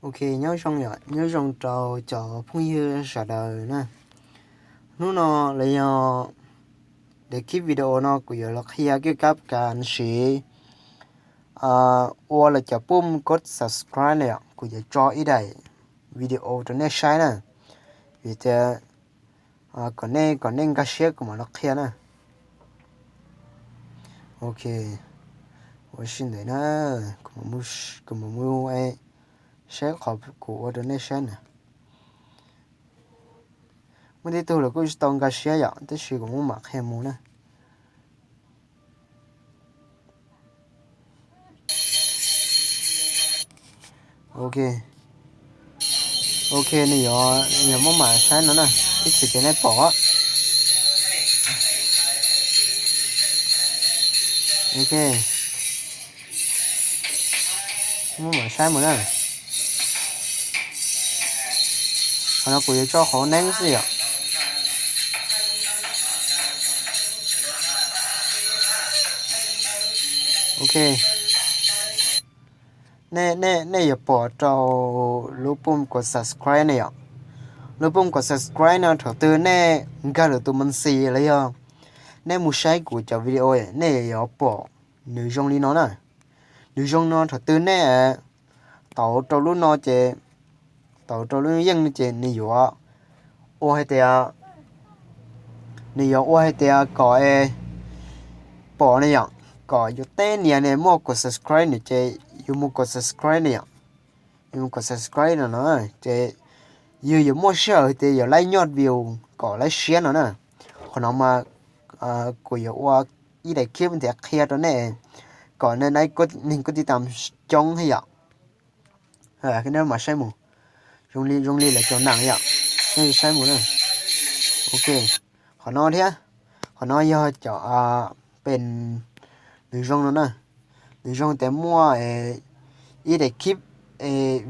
Ok, nyob zoo yom, nyob zoo rau cov phooj ywg sawv daws na. Hnub no los yog daim clip video no kuv yuav los qhia kiag kab kas siv ua lawv cov pum kos subscribe na yom. Kuv yuav tso ib daim video rau nej saib na, vim tias kom nej, kom nej nkag siab kuv mam los qhia na. Ok, ua si ntawd na, kuv mam mus saib qhov kuv ua rau nej saib na. Muaj tej tug los kuj tsis tau nkag siab yom, tab sis kuv muab mam qhia mus na. Ok, ok, nws yuav, nws yuav muab mam saib no na, ib chim ces nej pom. Ok, muab mam saib mus na. Qhov no kuv yuav tso qhov neeb xwb yom. Ok, nej, nej, nej yuav pom rau lub pum kos subscribe ne yom. Lub pum kos subscribe no thaum twg nej nkag lwm tus mas xis los yog nej mus saib kuv cov video, nej yuav pom nws zoo li no na. Nws zoo no thaum twg nej tauv rau lub no ces, tauv rau lub yeej no ces nws yuav ua hais tias, nws yuav ua hais tias kom pom ne yom, kom yus tej nias ne muaj kos subscribe no ces yus mus kos subscribe ne yom. Yus mus kos subscribe no no ces yus yuav muaj sij hawm hais tias yuav laib nyoj view kom laib siab no na. Qhov no mas kuv yuav ua ib daim clip nthiav qhia rau nej kom nej, neeg kuj tij tam coob thiab yom. Nej mam saib mus, zoo li, zoo li lawv cov nam yom, nej saib mus na. Ok, qhov no thiab, qhov no yog cov pes nws zoo no na. Nws zoo tias muaj ib daim clip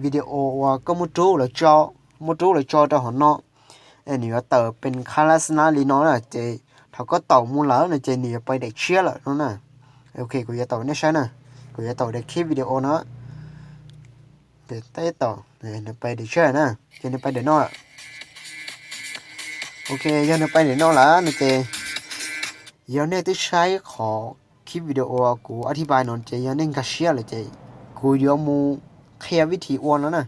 video uas koj muab rub lawv tso, muab rub lawv tso rau hauv no, es nws yuav tawm pes kha lab xab nab li no na, ces thaum koj taum mus lawm no ces nws yuav pais daim tshiab lawm no na. Ok, kuv yuav taum nej saib na, kuv yuav taum daim clip video no. Teb taum, nws pais daim tshiab na, ces nws pais daim no. Ok, yog nws pais daim no lawm no ces yog nej twb saib qhov clip video uas kuv a thi pai no ces yog nej nkag siab lawm ces kuv yuav mus qhia vib thim ua no na.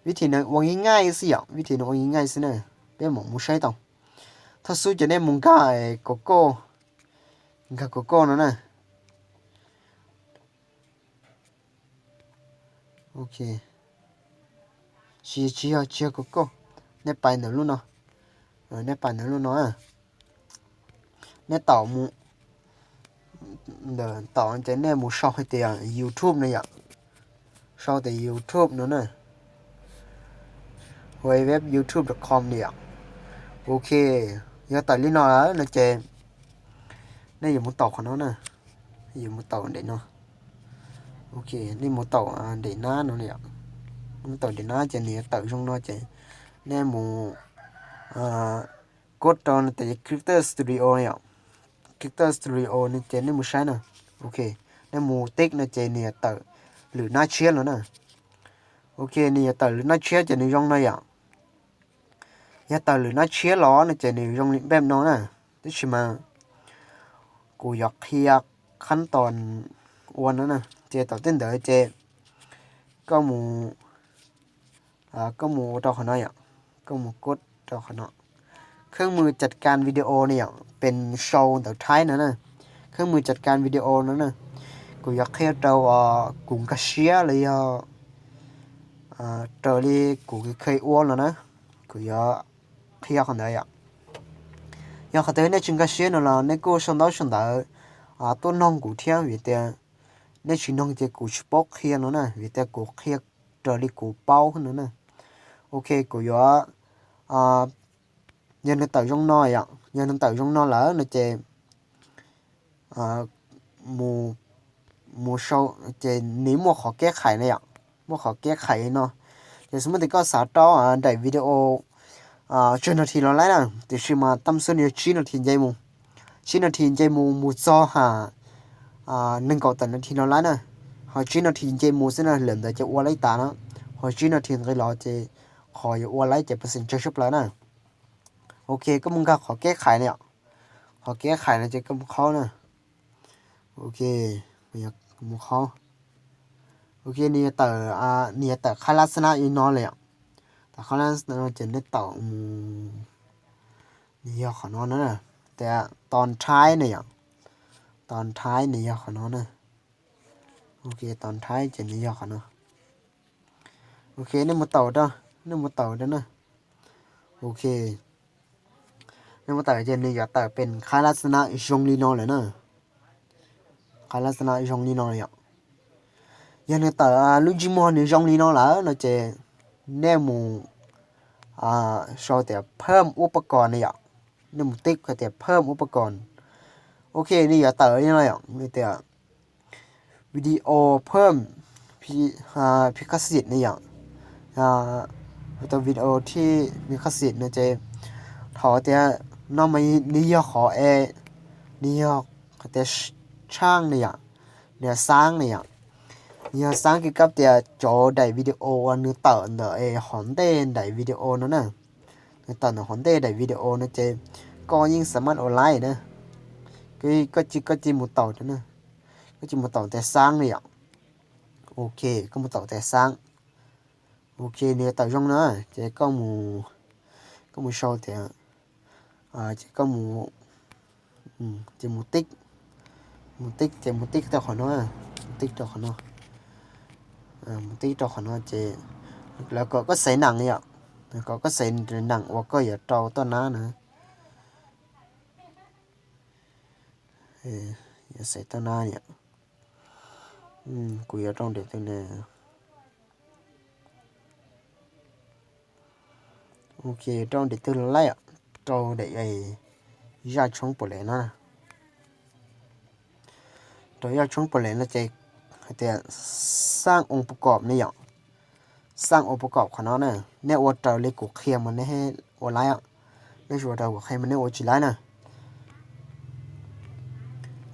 Vib thim no ua nqi nqaij xwb yom, vib thim no ua nqi nqaij xwb na. Peb mam mus saib tau. Thawj xub ces nej mus nkag kos koj, nkag kos koj no na. Ok, tsis, tsis yog, tsis yog kos koj, nej pais ntawm lub no, nej pais ntawm lub no, nej taum mus ntawm taum ces nej mus sau hais tias YouTube no yom, sau tias YouTube no na, www youtube dot com no yom. Ok, yog tawm li no lawm no ces nej yuav mus taum qhov no na, yuav mus taum daim no. Ok, nej mus taum daim nab no yom, mus taum daim nab ces nws yuav tawm zoo no ces nej mus kos rau no tias Creator Studio no yom. Creator Studio no ces nej mus saib na. Ok, nej mus tib no ces nws yuav tawm lwm nab tshiab los na. Ok, nws yuav tawm lwm nab tshiab ces nws zoo no yom. Yog tawm lwm nab tshiab los no ces nws zoo li npej no na. Tab sis mas kuv yuav qhia khab toos ua no na. Ces tom tej ntawd ces koj mus, koj mus ua rau qhov no yom, koj mus kos rau qhov no. Khab mws cam kas video no yom, pes sau ntawv Thaib no na. Khab mws cam kas video no na. Kuv yuav qhia rau kuv nkag siab los yog raws li kuv kheev ua los na, kuv yuav qhia qhov ntawd yom. Yog qhov twg nej tsis nkag siab no los nej kuj sau ntaub sau ntawv tuaj noog kuv thiab, vim tias nej tsis noog ces kuv tsis paub qhia no na, vim tias kuv qhia raws li kuv paub no na. Ok, kuv yuav, yog nws tawm zoo no yom, yog nws tawm zoo no lawm no ces mus, mus sau, ces nws muaj qhov keb khais na yom, muaj qhov keb khais no. Ces xws li tias koj xav rau daim video tsawg nas this los laib na, tiam sis mas tam sim no yog tsib nas this nce mus, tsib nas this nce mus mus txog ha nees nkaum tawm nas this los laib na, ho tsib nas this nce mus xwb na, lawm ntawd ces ua laib tas na. Ho tsib no thi nqis los ces qhov yuav ua laib ces pes xeem tsawg sab plaws na. Ok, koj mus nkag qhov keb khais na yom. Qhov keb khais no ces koj mus qhaub na. Ok, mus qhaub. Ok, nws yuav tawm, nws yuav tawm qhab lab xab nab li no lawm yom. Tawm qhab lab xab nab no ces nej tawm mus, nws yog qhov no na. Tias tos nthaib na yom. Tos nthaib nws yog qhov no na. Ok, tos nthaib ces nws yog qhov no. Ok, nej mus tawm rau, nej mus tawm rau na. Ok, nej mus tawm ces nws yuav tawm pem qhab lab xab nab zoo li no lawm na. Qhab lab xab nab zoo li no yom. Yog nws tawm lub ntsej muag nws zoo li no lawm no ces nej mus sau tias phawm ub pab kos na yom. Nej mus tib hais tias phawm ub pab kos. Ok, nws yuav tawm li no yom, nws tias video phawm phim khab xim na yom. Tau video thib phim khab xim no ces thaum tias no mas nws yog qhov es nws yog qhov tias tshaaj na yom, nws yog xaab na yom. Nws yog xaab kis kab tias cov daim video uas nws tawm ntawm es hov ntej daim video no na. Nws tawm ntawm hov ntej daim video no ces koj yeej xam maj ua laib na. Koj cia, koj cia mus taus na. Koj cia mus taus tias xaab na yom. Ok, koj mus taus tias xaab. Ok, nws tawm zoo na ces koj mus, koj mus sau tias, ces koj mus, ces mus tib, mus tib ces mus tib rau qhov no, mus tib rau qhov no, mus tib rau qhov no ces lawv kom koj xaiv nam yom, kom koj xaiv nam uas koj yuav rau toj nab na. Yuav xaiv toj nab yom. Kuv yuav rau daim twg ne? Ok, rau daim twg los laib, rau daim zaj tshoob puas lev no. Rau zaj tshoob puas lev no ces hais tias xaaj ua pab kom ne yom. Xaaj ua pab kom qhov no na, nej ua raws li kuv qhia mas nej ua laib, nej tsis ua raws kuv qhia mas nej ua tsis laib na.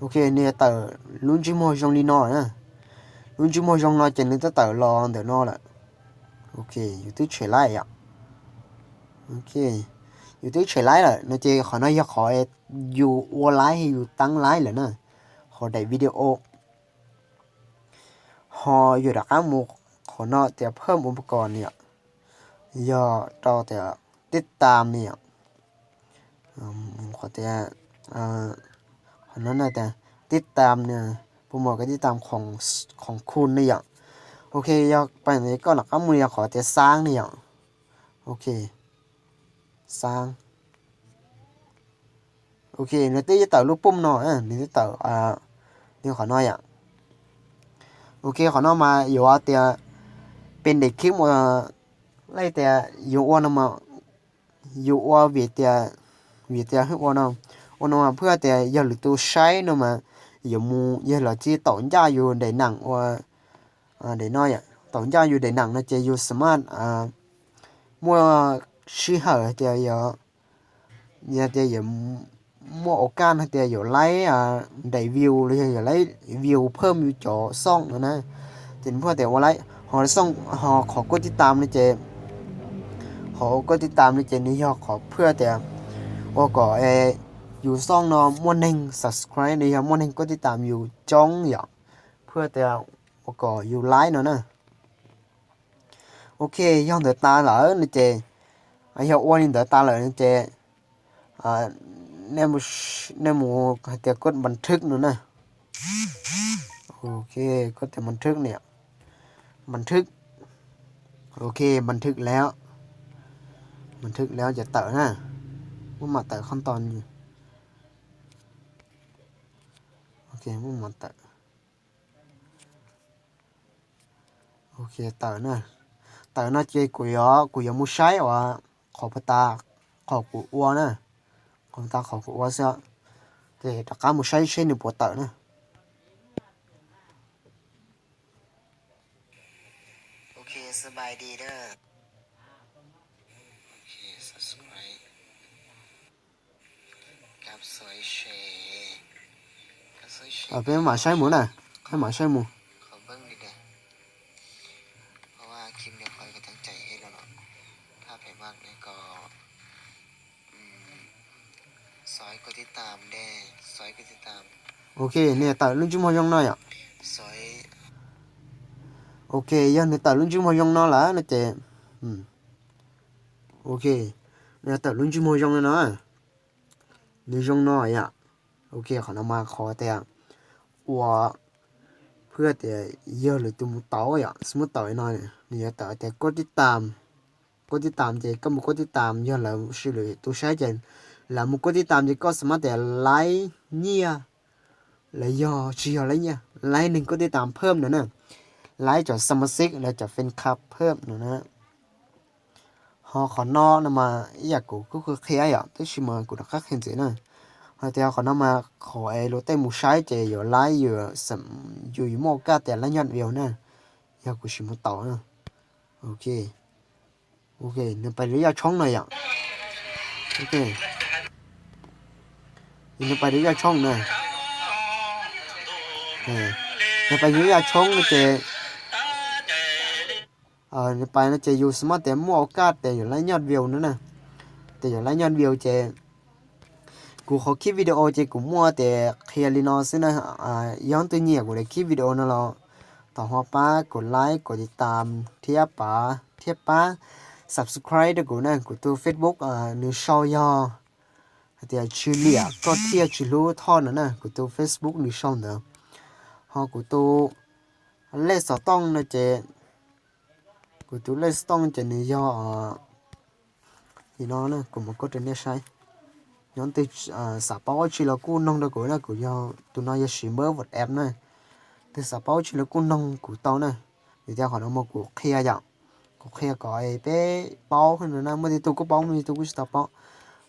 Ok, nws tawm lub ntsej muag zoo li no na. Lub ntsej muag zoo no ces nws twb tawm los ntawm no lawm. Ok, yus twb tshem laib yom. Ok, yus twb tshem laib lawm no ces qhov no yog qhov yus ua laib, yus taab laib lawm na, qhov daim video. Ho yus rov qab mus qhov no tias phawm ua pab kom ni yom, yog rau tias tib tam ni yom. Qhov tias, qhov no na tias tib tam ni, puas muaj koj tib tam khoom khu ne yom. Ok, yog pab koj rov qab mus yog qhov tias xaab ni yom. Ok, xaab. Ok, nws twb tawm lub pum no, nws twb tawm li qhov no yom. Ok, qhov no mas yuav tias pem daim khib uas laij tias yus ua no, yus ua vim tias, vim tias hwj ua no, ua no mas phwj tias yog lwm tus saib no mas yuav mus yog los cia li taum ncaj yus daim neem ua daim no, taum ncaj yus daim neem no ces yus xam maj muaj sij hawm tias yog, yog tias yuav muaj ua kaj no tias yuav laib daim view los yog yuav laib view phawm yus cov xooj no na. Ces nws phwj tias ua laib ho xooj, ho qhov koj tib tam no ces, qhov koj tib tam no ces nws yog qhov phwj tias ua kom yus xooj no muaj neeg subscribe no yog muaj neeg koj tib tam yus coob yom, phwj tias ua kom yus laib no na. Ok, yog ntawd tas lawm no ces, yog ua li ntawd tas lawm no ces nej mus hais tias koj npas thwb no na. Ok, koj tias npas thwb ni, npas thwb. Ok, npas thwb lawm, npas thwb lawm ces tawm na. Muab mam tawm qhov tos. Ok, muab mam tawm. Ok, tawm na. Tawm no ces kuv yuav, kuv yuav mus saib uas qhov puas tas qhov kuv ua na. Qhov puas tas qhov kuv ua xwb. Ces rov qab mus saib seb nws puas tawm na. Ok, subscribe. Peb mam saib mus na, peb mam saib mus. Ok, nws yuav tawm lub ntsej muag zoo no yom. Ok, yog nws tawm lub ntsej muag zoo no lawm no ces, ok, nws yuav tawm lub ntsej muag zoo li no. Nws zoo no yom. Ok, qhov no mas qhov tias ua, phwj tias yog lwm tus mus tau yom, xws mus tau no, nws yuav tawm tias koj tib tam, koj tib tam ces koj mus koj tib tam, yog lawv sis lwm tus saib ces lawv mus koj tib tam ces koj xav mas tias laib nyiaj, lawv yog tsis yog laib nyiaj, laib neeg koj tib tam phaj no na, laib cov xamas xiv los cov fan club phaj no na. Ho qhov no no mas ib yam kuv kuj qhia yom, tab sis mas kuv rov qab qhia ntxiv na. Hais tias qhov no mas qhov es luag tej mus saib ces yuav laib, yus yuav muaj kaj tias laib nyoj view na, yog kuv sis mus tau na. Ok, ok, nws pais lub yaj tshoob no yom. Nws pais lub yaj tshoob na. Nws pais lub yaj tshoob no ces, nws pais no ces yus xav mas tias muaj kaj tias yuav laib nyoj view no na. Tias yuav laib nyoj view ces kuv qhov khib video ces kuv muaj tias qhia li no xwb na. Yog twg nyiam kuv daim khib video no los thov ho pab kom like, kom tiv tam thiab pab, thiab pab subscribe rau kuv na. Kuv tus Facebook nws sau yog hais tias Tsis Liam Koj Thiaj Tsis Hlub Thoj no na, kuv tus Facebook nws sau ntawd. Ho kuv tus lej xov tooj no ces, kuv tus lej xov tooj ces nws yog li no, kuv muab koj rau nej saib. Nyob twg xav paub dab tsi los kuj noog rau kuv na, kuv yog tus no yog siv npawb WhatsApp na. Twg xav paub dab tsi los kuj noog kuv tau na. Vim tias qhov no mas kuv qhia yom, kuv qhia kom peb paub no na, muaj tej tug kuj paub, muaj tej tug kuj tsis tau paub.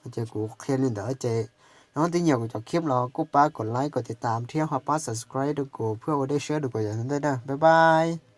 Ces kuv qhia li ntawd ces nyob twg nyiam kuv cov khib los kuj pab kom like, kom tiv tam thiab ho pab subscribe rau kuv, phaj ua dej siab rau kuv yom. Ntej dag, bye bye.